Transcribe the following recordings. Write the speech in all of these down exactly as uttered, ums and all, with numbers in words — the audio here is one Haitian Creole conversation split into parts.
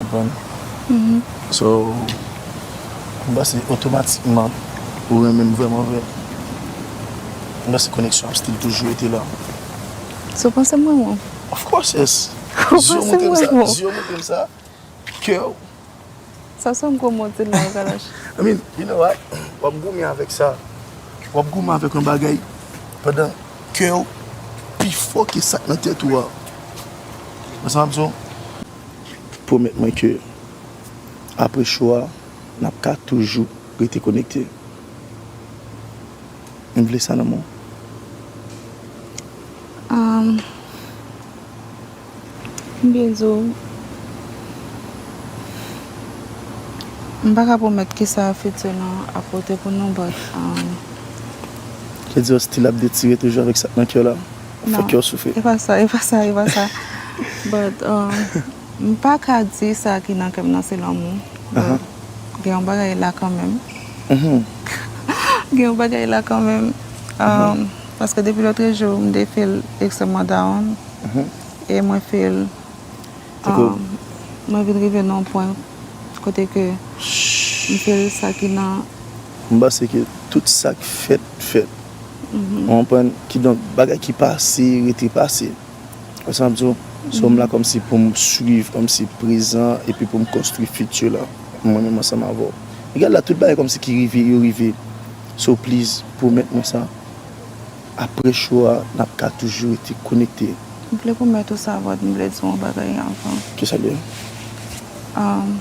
Konprann? So, m panse otomatikman ou renmen m vrèman vre. M panse koneksyon ap still toujou rete la. So w panse m renmen w? Of course, yes. Ou panse m renmen w? Zye w montre m sa. Kè w. Sa se yon gwo mo w di la, Kalash. I mean, you know what? W ap goumen avèk sa. W ap goumen avèk yon bagay pandan kè w pi fò ke sa k nan tèt ou a. Wè sa m ap di w? Pwomèt mwen ke apre show a, n ap ka toujou rete konekte. M vle sa nan men w. Um, m byen di w, m pa ka pwomèt kisa fiti lan ap pote pou nou, but, um, Kè di w still ap detire toujou avèk sa k nan kè w la. Fè kè w soufri. E pa sa, e pa sa, e pa sa. But, um, m pa ka di sa ki nan kè m nan se lanmou. But gen yon bagay la kanmenm. Gen yon bagay la kanmenm. Um, paske depi lòtrejou, m te feel ekstrèmman down. E mwen feel, um, mwen vin rive nan yon pwen kote ke m feel sa ki nan M panse ke tout sa k fèt, fèt. Ou konprann? Kidonk, bagay ki pase, rete pase. Wè sa m ap di w? So, m la kòmsi pou m swiv, kòmsi prezan, epi pou m konstwi fiti la, mwen menm ansanm avè w. Egal la, tout bagay kòmsi ki rive, yo rive. So, please, pwomèt mwen sa. Apre show a, n ap ka toujou rete konekte. M vle pwomèt ou sa, but m vle di w yon bagay anvan. Kisa l ye? Um,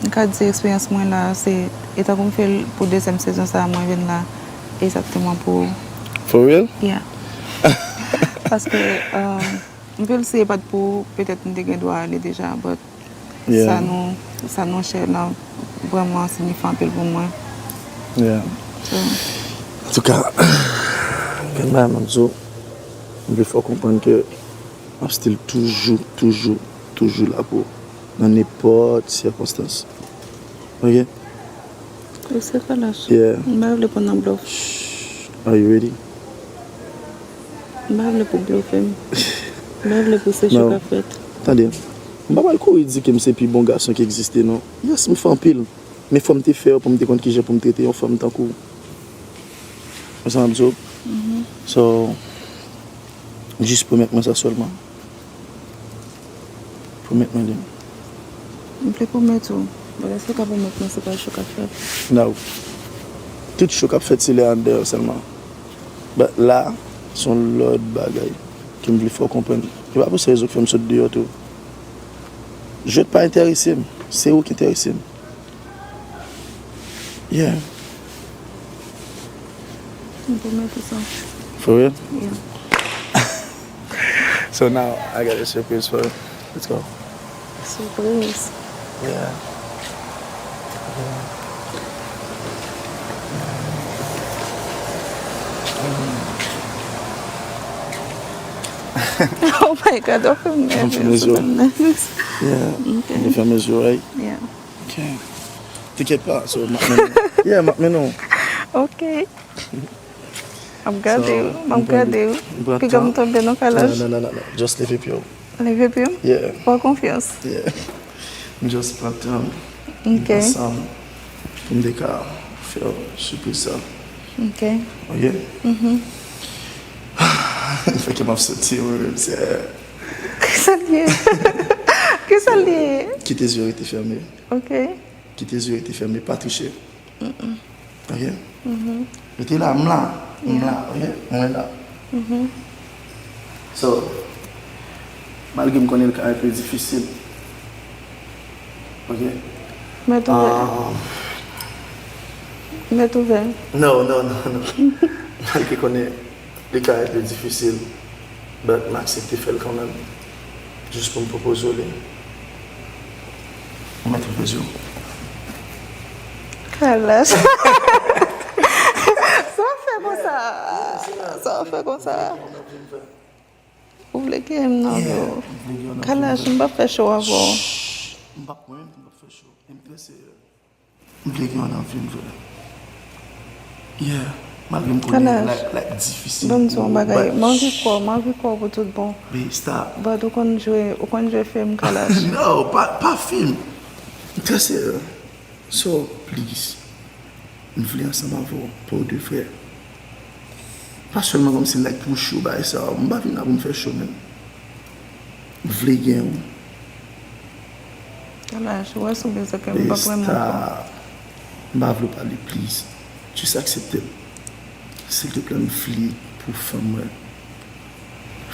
m ka di eksperyans mwen la, se e tankou m feel pou dezyèm sezon sa a, mwen vin la egzakteman pou ou. For real? Yeah. Paske, um, m feel si e pa t pou ou, petèt m te gen dwa ale deja, but sa nou, sa nou share la vrèman siyifi anpil pou mwen. Yeah. So. Antouka, gen bagay m ap di w, m vle fè w konprann ke m ap still toujou, toujou, toujou la pou ou, nan nenpòt sikonstans. Ok? Mesye Kalash, yeah, m pa vle pran nan blòf. Are you ready? M pa vle pou w blofe m. M pa vle pou se cho k ap fèt. Tande, m pa pral kouri di ke m se pi bon gason ki egziste, non. Yes, m fè anpil. Men fò m te fè yo pou m te konn kijan pou m trete yon fanm tankou w. Wè sa m ap di w? So, jis pwomèt mwen sa sèlman. Pwomèt mwen li. M vle pwomèt ou. But èske w ka pwomèt mwen se pa cho k ap fèt? No. Tout cho k ap fèt se lè a n deyò sèlman. But la, se yon lòt bagay ke m vle fè w konprann. E pa pou sa rezon k fè m sot deyò tou. Jwèt pa enterese m. Se ou ki enterese m. Yeah. M pwomèt ou sa. For real? Yeah. So now I got a surprise for you. Let's go. Surprise? Yeah. Oh my God, w ap fè m nève, w ap fè m nève. Yeah. Ok. Ou fèmen zye w, right? Yeah. Ok. Te enkyèt pa, so, m ap mennen w. Yeah, m ap mennen w. Ok. M ap gade w, m ap gade w. Piga m tonbe nan kalaj. Non, non, non, non, non. Just leve pye w. Leve pye m? Yeah. Pran konfyans. Yeah. M just pran tan m ansanm pou m te ka fè w sipriz sa. Ok. Ok? Fè ke m ap soti, wi, se Kisa l ye? Kisa l ye? Kite zye w rete fèmen. Ok. Kite zye w rete fèmen, pa triche. Ok? Rete la, m la. M la, ok? Mwen la. So, malgre m konnen l ka enpe difisil. Ok? Mèt ouvè. Ah. Mèt ouvè. Non, non, non, non. Malgre konnen li ka enpe difisil, but m aksepte fè l kanmenm. Jis pou m pwopoze w li. Ou mèt ouvè zye w. Kalash. Sa w fè konsa? Sa w fè konsa? Ou vle gen m nan vye w? Kalash, m p ap fè cho avè w. M p ap mwen, m p ap fè cho. M trè serye. M vle gen yon anvi m vre. Yeah. Malgre m konnen life, life difisil. Ban m di w yon bagay. M anvi kwè w, m anvi kwè w pou tout bon. Baby star. But ou konn jwe, ou konn jwe fim, Kalash. No, pa, pa fim. M trè serye. So, please. M vle ansanm avè w, pou de vrè. Pa sèlman kòmsi like pou show bagay sa, m pa vin la pou m fè show, menm. M vle gen w. Kalash, ou wè si w bezwen ke m p ap renmen w ankò. Star, m pa vle w pale, please. Just aksepte m. Silteplè, m vle pou fanm mwen.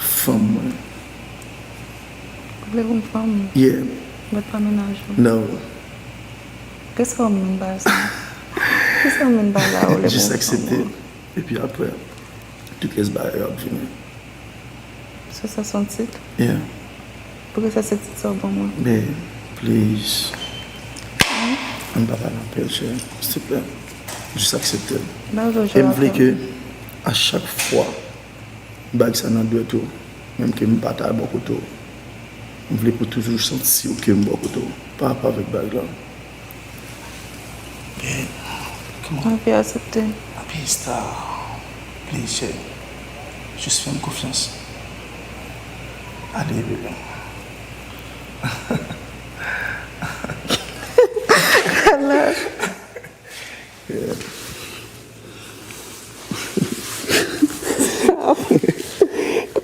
Fanm mwen. Ou vle pou m fanm? Yeah. But pa mennaj ou? No. Kisa w menm ba sa? Kisa w menm ba la ou lè pou m fanm ou? Just aksepte. Epi apre, tout rès bagay yo ap vini. So sa se yon tit? Yeah. Poukisa se tit sa w ban mwen? Babe, please. Ann pa pale anpil, cheri. Silteplè. Just aksepte l. E m vle ke a chak fwa bag sa nan dwèt ou, menm ke m pa ta bò kote w, m vle pou toujou santi w ke m bò kote w pa rapò avèk bag la. Babe, come on. Mwen pi aksepte. Baby star, please, cheri. Just fè m konfyans. Ale, bebe. Kalash. Yeah.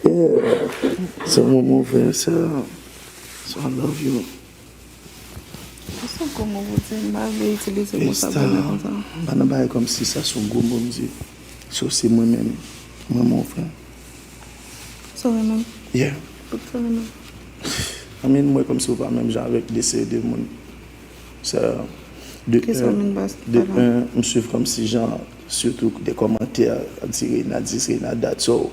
Yeah. Se yon moman vrè, sè. So I love you. Se yon gwo mo pou di, m pa vle itilize mo sa pou mwen konsa. M pa nan bagay kòmsi sa se yon gwo mo m di. So se mwen menm. Mwen, mon frè. So mwen menm? Yeah. Poukisa mwen menm? I mean, m wè kòmsi ou pa menm jan avèk de seri de moun. Sa, de un, de un, m swiv kòmsi jan, sitou de kòmantè, ap di Reina this, Reina that. So,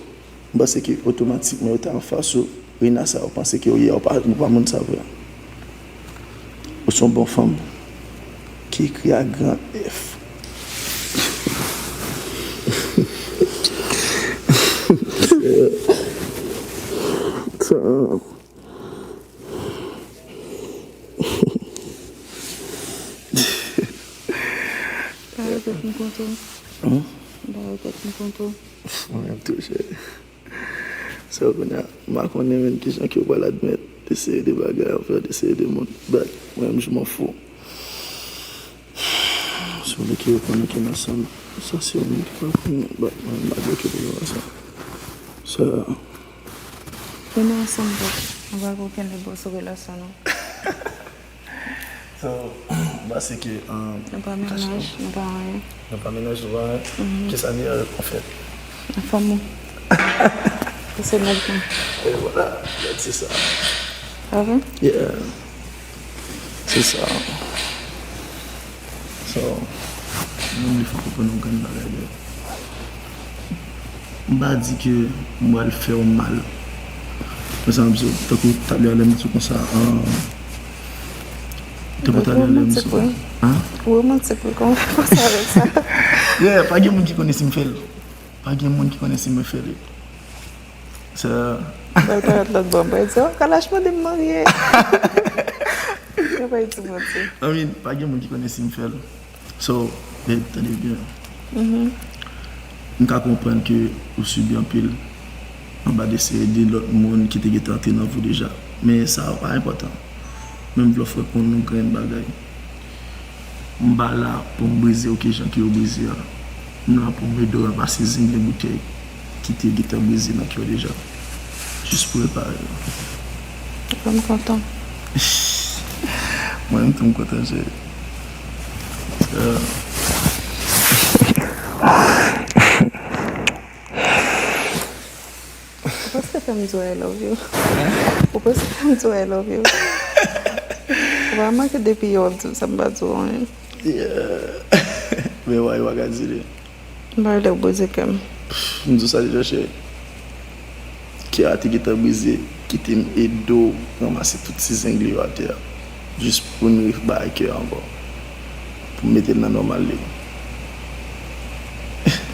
m panse ke otomatikman yo te anfas ou. Reina sa, ou panse ke ou ye a, ou pa, ou pa moun sa vre. Ou se yon bon fanm ki ekri a gran F. Sa, Ba yo tèt m kontan. Hmm? Ba yo tèt m kontan. Mwen menm tou, cheri. So, kounye a, m pa konnen menm kijan ke w pral admèt de seri de bagay anvè de seri de moun. But, mwen menm, je m'en fous. Si w vle ke yo konnen ke n ansanm, sa se yon moun ki pral konnen. But, mwen menm, m pa vle ke pou nou ansanm. So, pou nou ansanm, but, mwen pa gen okenn lè bò sou relasyon nou. So, m panse ke, um, nou pa mennaj, nou pa anyen. Nou pa mennaj, nou pa anyen. Mhm. Kisa nou ye, anfèt? Anfèt, nou. Pèsonèlman. E vwala, se sa. Ah bon? Yeah. Se sa. So, nou vle fè konprann yon grenn bagay, bro. M pa di ke m pral fè w mal. Men sa m di w, tankou talè a lè m di w konsa, ah, tankou talè a lè m di w, ah? Ou romantik, wi. Kòman w fè panse avèk sa? Yeah, pa gen moun ki konnen si m fè l. Pa gen moun ki konnen si mwen fè l. Sa. Mwen parèt lòt bò, mwen di, oh, Kalash mande m marye. Mwen pa di manti. I mean, pa gen moun ki konnen si m fè l. So, babe, tande byen. Mhm. M ka konprann ke ou sibi anpil anba de seri de lòt moun ki te gentan antre nan vi w deja. Men sa pa enpòtan. Menm vle w fè konn yon grenn bagay. M pa la pou m brize w kijan ke yo brize a. M la pou m ede w ranmase zenglen boutèy ki te gentan brize nan kè w deja. Jis pou repare yo. Mwen kontan. Mwen menm tou m kontan, cheri. Euh. Ou prèske fè m di w I love you. Hein? Ou prèske fè m di w I love you. Ou pa remake depi yè w ap di m sa m pa di w anyen. Yeah. Men why ou pa ka di li? M pa vle w brize kè m. M di w sa deja, cheri. Kè a te gentan brize, kite m ede w ranmase tout ti zenglen yo atè a. Jis pou n rebay kè a ankò. Pou m mete l nan nòmal li.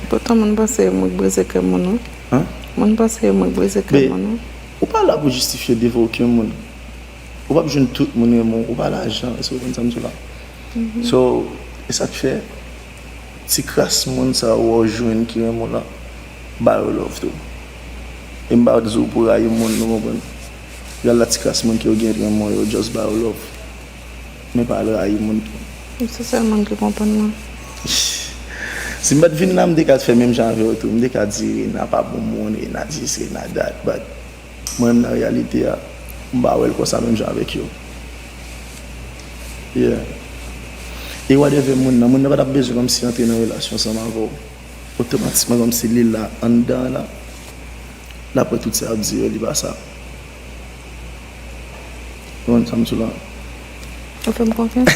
Poutan moun panse e mwen k brize kè moun, wi. Hein? Moun panse e mwen k brize kè moun, wi. Ou pa la pou jistifye devan okenn moun. Ou p ap jwenn tout moun renmen w. Ou pa lajan, èske w konprann sa m di w la? Mhm. So, e sa k fè, Ti kras moun sa yo w jwenn ki renmen w lan, ba yo love tou. E m pa di w pou rayi moun, nou konprann. Gad la ti kras moun ke w gen renmen w yo, just ba yo love. Men pa al rayi moun tou. Se sèl moun ki konprann mwen. Si m pa t vin la, m te ka fè menm jan avè w tou. M te ka di Rena pa bon moun, Rena dis, Rena dat, but mwen menm nan reyalite a, m pa wè l konsa menm jan avèk yo. Yeah. E whatever moun nan, moun nan pa t ap bezwen kòmsi antre nan relasyon ansanm avè w. Otomatikman kòmsi li la anndan an la, l ap wè tout sa y ap di yo, li pa sa. Ou konprann sa m di w la? Ou fè m konfyans?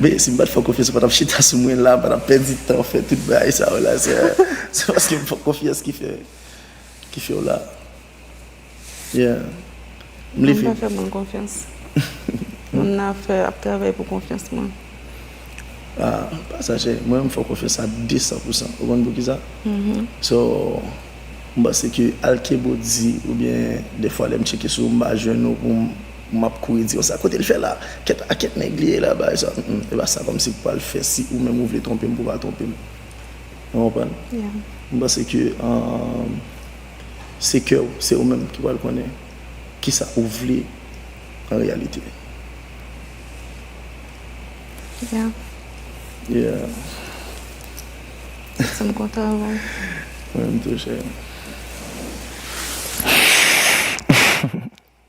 Ben, si m pa t fè w konfyans, ou pa t ap chita sou mwen la, m pa t ap pèdi tan fè tout bagay sa yo la, se, se paske m fè w konfyans ki fè, ki fè w la. Yeah. M Moun leve. Pa fè moun konfyans. Moun nan ap fè, ap travay pou konfyans mwen. Ah, pa sa, cheri. Mwen, m fè w konfyans a de san pou san. Ou konn poukisa? So, m panse ke al kenbe w di, oubyen defwa lè m tcheke sou ou, m pa jwenn ou, pou m, m ap kouri di konsa, kote l fè la? Kèt, a kèt nèg li ye la, bagay sa. Mm, mm. E pa sa kòmsi pou al fè si ou menm ou vle twonpe m, pou pa twonpe m. Ou konprann? Yeah. M panse ke, um, se kè w, se ou menm ki pral konnen kisa ou vle an reyalite. Yeah. Yeah. Sa m kontan avè w. Mwen menm tou, cheri.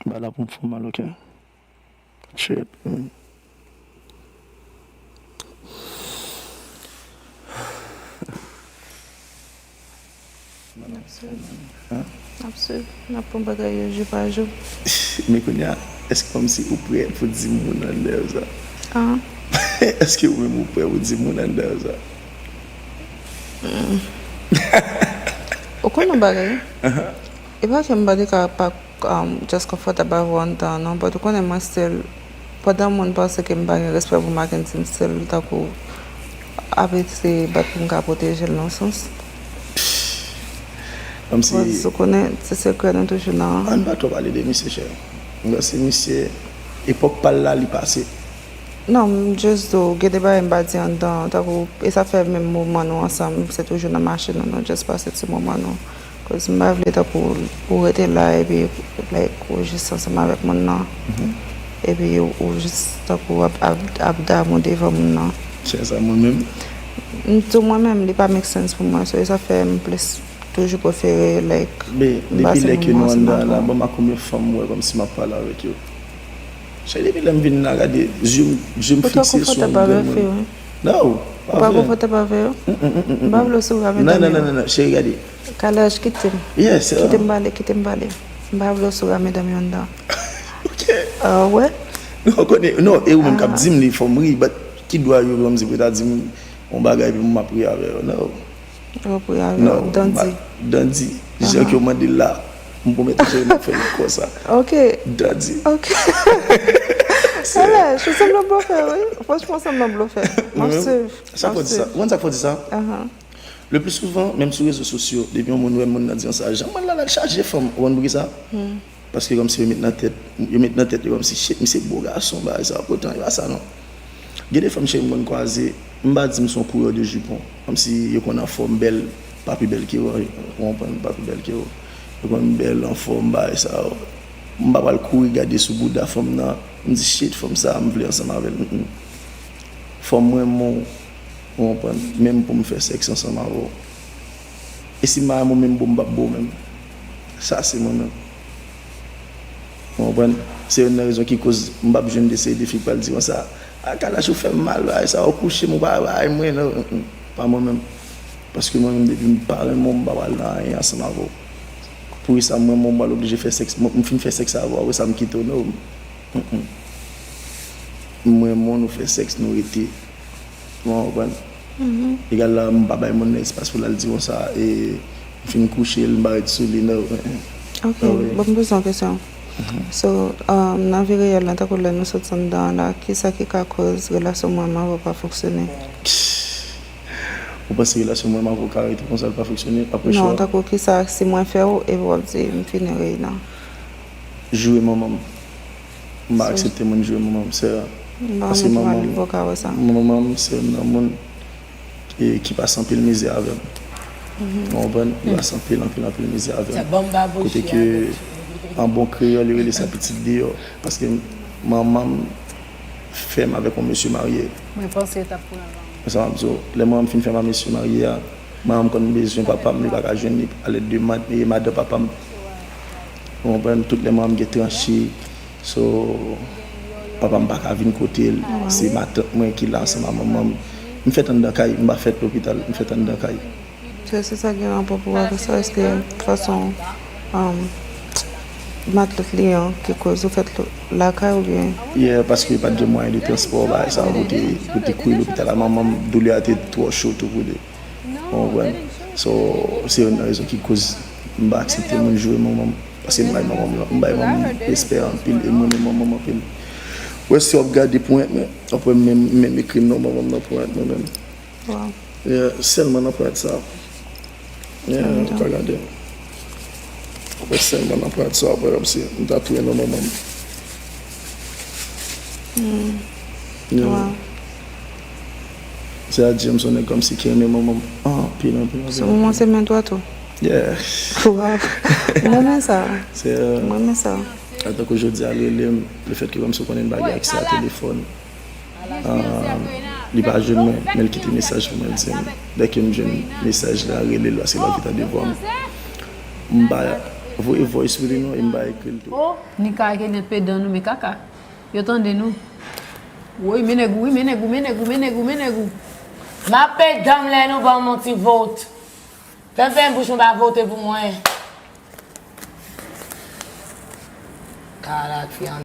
M pa la pou m fè w mal, oke? Shit. N ap swiv. Hein? N ap swiv. N ap pran bagay yo jou pa jou. Men kounye a, èske kòmsi ou prè pou di moun anndan yo sa? Ah. Èske ou menm ou prè pou di moun anndan yo sa? Hmm. Ou konn yon bagay? Aha. E pa ke m pa te ka pa, um, just konfòtab avè w anndan an non, but ou konnen mwen still, pandan moun panse ke m pa gen respè pou Mackendy, m still tankou ap eseye bat pou m ka pwoteje l nan sans. Kòmsi But ou konnen, se sekrè nou toujou nan. Ann pa twò pale de misye, cheri. M panse misye, epòk pa l la, li pase. Non, m just di w, gen de bagay m pa di anndan, tankou, e sa fè menm moman nou ansanm, se toujou nan mache nou, nou just pase ti moman nou. Koz m pa vle tankou ou rete la, epi, like, ou jis ansanm avèk moun nan. Mhm. Epi ou, ou jis tankou ap, ap, ap damou devan moun nan. Cheri, sa mwen menm. M di w mwen menm, li pa make sense pou mwen, so e sa fè m plis toujou prefere, like, m pase moman ansanm avè w. Men depi lè ke nou anndan an la, ban m a konbyen fanm m wè kòmsi m ap pale avèk yo. Cheri, depi lè m vin la, gade, je m, je m fikse sou yon grenn moun. Ou twò konfòtab avè fi w, wi. Non, pa vre. Ou pa konfòtab avè yo? Mm, mm, mm, mm, mm. M pa vle w sou ramedanm yo. Non, non, non, non, non, cheri, gade. Kalaj, kite m. Yes, uh. Kite m pale, kite m pale. M pa vle w sou ramedanm yo anndan. Ok. Ah, wè? Non, ou konnen, non, e ou menm k ap di m li, fò m ri, but ki dwa yo, kòmsi pou ta di m yon bagay, epi m ap ri avè yo, non. Yo pri avè w, Dandi. Dandi. Jan ke w mande l la, m pwomèt ou cheri m ap fè l konsa. Ok. Dandi. Ok. Kalaj, ou sanble blofè, wi. Franchman, ou sanble blofè. M ap swiv. Sa k fè w di sa? Ou konn sa k fè w di sa? Ahan. Le pli souvan, menm sou rezo sosyo, depi yon moun wè moun nan di yon sa, jan moun nan la chaje fanm, ou konn poukisa? Paske kòmsi yo met nan tèt, yo met nan tèt yo kòmsi shit, misye bo gason, bagay sa, poutan e pa sa non. Gen de fanm cheri m konn kwaze, m pa di m se yon kourè de jipon, kòmsi yo konn anfòm bèl, pa pi bèl ke w, ou konprann, pa pi bèl ke w. Yo konn bèl, anfòm, bagay sa yo. M pa pral kouri gade sou bouda fanm nan, m di shit, fanm sa, m vle ansanm avè l. Mm, mm. Fò m renmen w, ou konprann, menm pou m fè sèks ansanm avè w. E si m pa renmen w menm, bon, m p ap bo w menm. Sa se mwen menm. Ou konprann? Se youn nan rezon ki koz m p ap jwenn de seri de fi k pral di konsa, "A, Kalash, ou fè m mal, bagay sa, ou kouche m, ou pa rayi mwen, non." Mm, mm. Pa mwen menm. Paske mwen menm, depi m pa renmen w, m pa pral nan anyen ansanm avè w. Poukisa m renmen w, m pral oblije fè sèks, m, m fin fè sèks avè w, apre sa m kite w, non. Mm, mm. M renmen w, nou fè sèks, nou rete. Ou konprann? Egal la, m pa bay moun nan espas pou l al di konsa, e m fin kouche l, m pa ret sou li, non. Ok, bon, m poze yon kesyon. So, um, nan vi reyèl la, tankou lè nou soti anndan an la, kisa ki ka koz relasyon mwen menm avè w pa fonksyone? Ou panse relasyon mwen menm avè w ka rete konsa, l pa fonksyone, apre chwa? Non, tankou kisa, si mwen fè w, epi w ap di, m fini reyèl la. Joure manman m. M pa aksepte moun joure manman m, sè. Paske manman m, manman m se youn nan moun e ki pase anpil mizè avè m. Ou konprann? Li pase anpil, anpil, anpil mizè avè m. Kote ke, an bon kreyòl, yo rele sa pitit deyò. Paske manman m fè m avèk yon mesye marye. Mwen panse l t ap pran l. Sa m ap di w, lè manman m fin fè m ak mesye marye a, manman m konn bezwen papa m, li pa ka jwenn li, alèd de mad-, e madan papa m. Ou konprann? Tout lè manman m gen tranche, so, papa m pa ka vin kote l. Se matant mwen ki la ansanm ak manman m. M fèt anndan kay, m pa fèt lopital, m fèt anndan kay. Se, se sa gen rapò pou w avè sa, èske fason, um, matlot li an ki koz ou fèt lo-, lakay oubyen? Yeah, paske pa t gen mwayen de transpò, bagay sa, pou te, pou te kouri lopital la. Manman m, doulè a te twò cho tou pou li. Ou konprann? So, se youn nan rezon ki koz m pa aksepte moun joure manman m. Paske m bay manman m, m bay manman m respè anpil e m renmen manman m anpil. Wè, si w ap gade ponyèt mwen, w ap wè m menm, menm ekri non manman m nan ponyèt mwen menm. Wow. Yeah, sèlman nan ponyèt sa. Yeah, ou ka gade. Ou wè, sèlman nan ponyèt sa, w ap wè kòmsi m tatouye non manman m. Yeah. Wow. Se a di m se yon nèg kòmsi ki renmen manman m anpil, anpil, anpil. Se manman se men dwat ou? Yeah. Wow. Mwen renmen sa. Se, euh, mwen renmen sa. Antanke jodi a, l rele m, le fèt ke kòmsi w konnen m pa gen aksè a telefòn. Ah, li pa jwenn mwen, men l kite mesaj pou mwen, l di m, dèke m jwenn mesaj la, rele l, paske l anvi tande vwa m. M pa voye voice pou li non, e m pa ekri l tou. Oh, Nika ak Enèt pe dan nou, men kaka. Yo tande nou. Woy, men nèg ou, wi, men nèg ou, men nèg ou, men nèg ou, men nèg ou. M ap pe dan m lè nou ban m yon ti vote. Fè m fèmen bouch mwen, pa vote pou mwen. Kara ak fi an